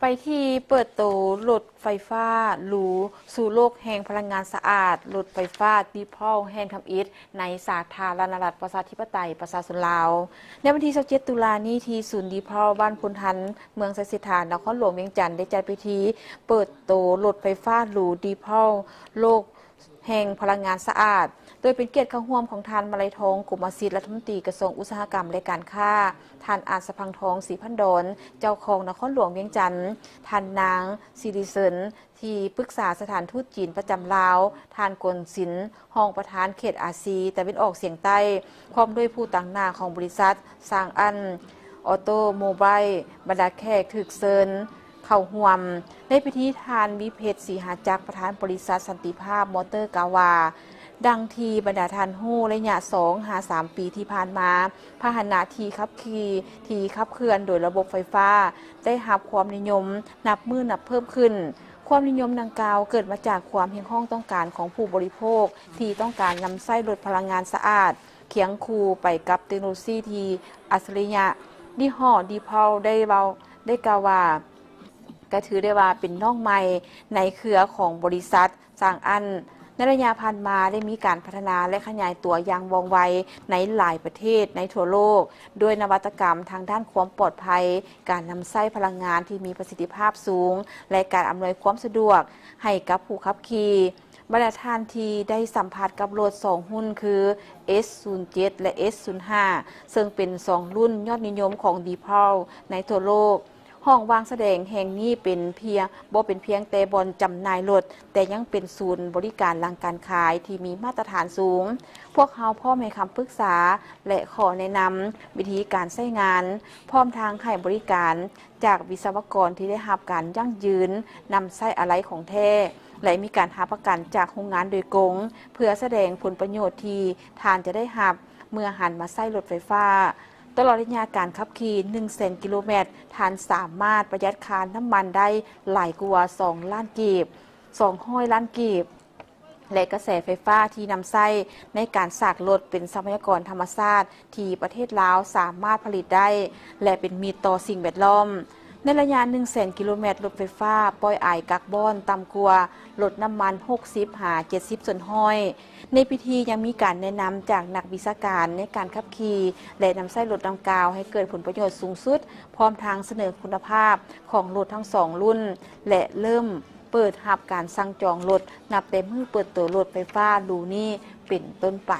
ໄປທີ່ເປີດໂຕລົດໄຟຟ້າຫຼູສູ່ໂລກແຫ່ງພະລັງງານສະອາດ, ລົດໄຟຟ້າດີເພິ້ນແຫ່ງທຳອິດໃນສາທາລະນະລັດປະຊາທິປະໄຕປະຊາຊົນລາວ. ໃນວັນທີຊາວເຈັດຕຸລານີ້ ທີ່ສູນດີເພິ້ນບ້ານໂພນທັນ ເມືອງໄຊເສດຖາ ນະຄອນຫຼວງວຽງຈັນ ໄດ້ຈັດພິທີເປີດໂຕລົດໄຟຟ້າຫຼູດີເພິ້ນໂລກ ແຫ່ງພະລັງງານສະອາດ, ໂດຍເປັນກຽດເຂົ້າຮ່ວມຂອງທ່ານ ມະໄລທອງ ກົມມະສິດ, ລັດຖະມົນຕີກະຊວງອຸດສາຫະກຳ ແລະ ການຄ້າ, ທ່ານ ອາດສະພັງທອງ ສີພັນດອນ, ເຈົ້າຄອງນະຄອນຫຼວງວຽງຈັນ, ທ່ານ ນາງ ຊີຣີເຊີນ ທີ່ປຶກສາສະຖານທູດຈີນປະຈຳລາວ, ທ່ານ ກົນຊິນ ຮອງປະທານເຂດອາຊີຕາເວັນອອກສຽງໃຕ້, ພ້ອມດ້ວຍຜູ້ຕາງໜ້າຂອງບໍລິສັດ ຊາງອັນ ອໍໂຕໂມບາຍ, ບັນດາແຂກຖືກເຊີນເຂົ້າຮ່ວມ. ໃນພິທີ ທ່ານ ວິເພັດ ສີຫາຈັກ, ປະທານບໍລິສັດສັນຕິພາບມໍເຕີ ກ່າວວ່າ, ດັ່ງທີ່ບັນດາທ່ານຮູ້, ໄລຍະສອງຫາສາມປີທີ່ຜ່ານມາ, ພາຫະນະທີ່ຂັບຂີ່ທີ່ຂັບເຄື່ອນໂດຍລະບົບໄຟຟ້າ ໄດ້ຮັບຄວາມນິຍົມນັບມື້ນັບເພີ່ມຂຶ້ນ. ຄວາມນິຍົມດັ່ງກ່າວເກີດມາຈາກຄວາມຮຽກຮ້ອງຕ້ອງການຂອງຜູ້ບໍລິໂພກ ທີ່ຕ້ອງການນຳໃຊ້ລົດພະລັງງານສະອາດ ຄຽງຄູ່ໄປກັບເຕັກໂນໂລຊີທີ່ອັດສະລິຍະ. ຍີ່ຫໍ້ດີເພິ້ນໄດ້ເວົ້າ, ໄດ້ກ່າວວ່າ, ກະຖືໄດ້ວ່າເປັນນ້ອງໃໝ່ໃນເຄືອຂອງບໍລິສັດຊາງອັນ. ໃນໄລຍະຜ່ານມາໄດ້ມີການພັດທະນາ ແລະ ຂະຫຍາຍຕົວຢ່າງວ່ອງໄວໃນຫຼາຍປະເທດໃນທົ່ວໂລກ, ດ້ວຍນະວັດຕະກຳທາງດ້ານຄວາມປອດໄພ, ການນຳໃຊ້ພະລັງງານທີ່ມີປະສິດທິພາບສູງ ແລະ ການອຳນວຍຄວາມສະດວກໃຫ້ກັບຜູ້ຂັບຂີ່. ບັນດາທ່ານທີ່ໄດ້ສຳຜັດກັບລົດສອງຮຸ່ນຄື ເອສສູນເຈັດ ແລະ ເອສສູນຫ້າ ເຊິ່ງເປັນສອງລຸ້ນຍອດນິຍົມຂອງດີເພິ້ນໃນທົ່ວໂລກ. ຫ້ອງວາງສະແດງແຫ່ງນີ້ເປັນພຽງ, ບໍ່ເປັນພຽງແຕ່ບ່ອນຈຳໜ່າຍລົດ, ແຕ່ຍັງເປັນສູນບໍລິການຫຼັງການຂາຍທີ່ມີມາດຕະຖານສູງ. ພວກເຮົາພ້ອມໃຫ້ຄຳປຶກສາ ແລະ ຂໍແນະນຳວິທີການໃຊ້ງານ, ພ້ອມທັງໃຫ້ບໍລິການຈາກວິສະວະກອນທີ່ໄດ້ຮັບການຢັ້ງຢືນນຳໃຊ້ອາໄລຂອງແທ້ ແລະ ມີການຮັບປະກັນຈາກໂຮງງານໂດຍກົງ ເພື່ອສະແດງຜົນປະໂຫຍດທີ່ທ່ານຈະໄດ້ຮັບເມື່ອຫັນມາໃຊ້ລົດໄຟຟ້າ. ຕະຫຼອດໄລຍະການຂັບຂີ່ໜຶ່ງແສນກິໂລແມັດ, ທ່ານສາມາດປະຢັດຄ່ານ້ຳມັນໄດ້ຫຼາຍກວ່າສອງລ້ານກີບ, ສອງຮ້ອຍລ້ານກີບ ແລະ ກະແສໄຟຟ້າທີ່ນຳໃຊ້ໃນການສາກລົດເປັນຊັບພະຍາກອນທຳມະຊາດທີ່ປະເທດລາວສາມາດຜະລິດໄດ້ ແລະ ເປັນມິດຕໍ່ສິ່ງແວດລ້ອມ. ໃນໄລຍະໜຶ່ງແສນກິໂລແມັດ, ລົດໄຟຟ້າປ່ອຍອາຍກັກບອນຕ່ຳກວ່າລົດນ້ຳມັນຫົກສິບຫາເຈັດສິບສ່ວນຮ້ອຍ. ໃນພິທີຍັງມີການແນະນຳຈາກນັກວິຊາການໃນການຂັບຂີ່ ແລະ ນຳໃຊ້ລົດດັ່ງກ່າວໃຫ້ເກີດຜົນປະໂຫຍດສູງສຸດ, ພ້ອມທັງສະເໜີຄຸນນະພາບຂອງລົດທັງສອງລຸ້ນ ແລະ ເລີ່ມເປີດຮັບການສັ່ງຈອງລົດ ນັບແຕ່ມື້ເປີດໂຕລົດໄຟຟ້າຫຼູນີ້ເປັນຕົ້ນໄປ.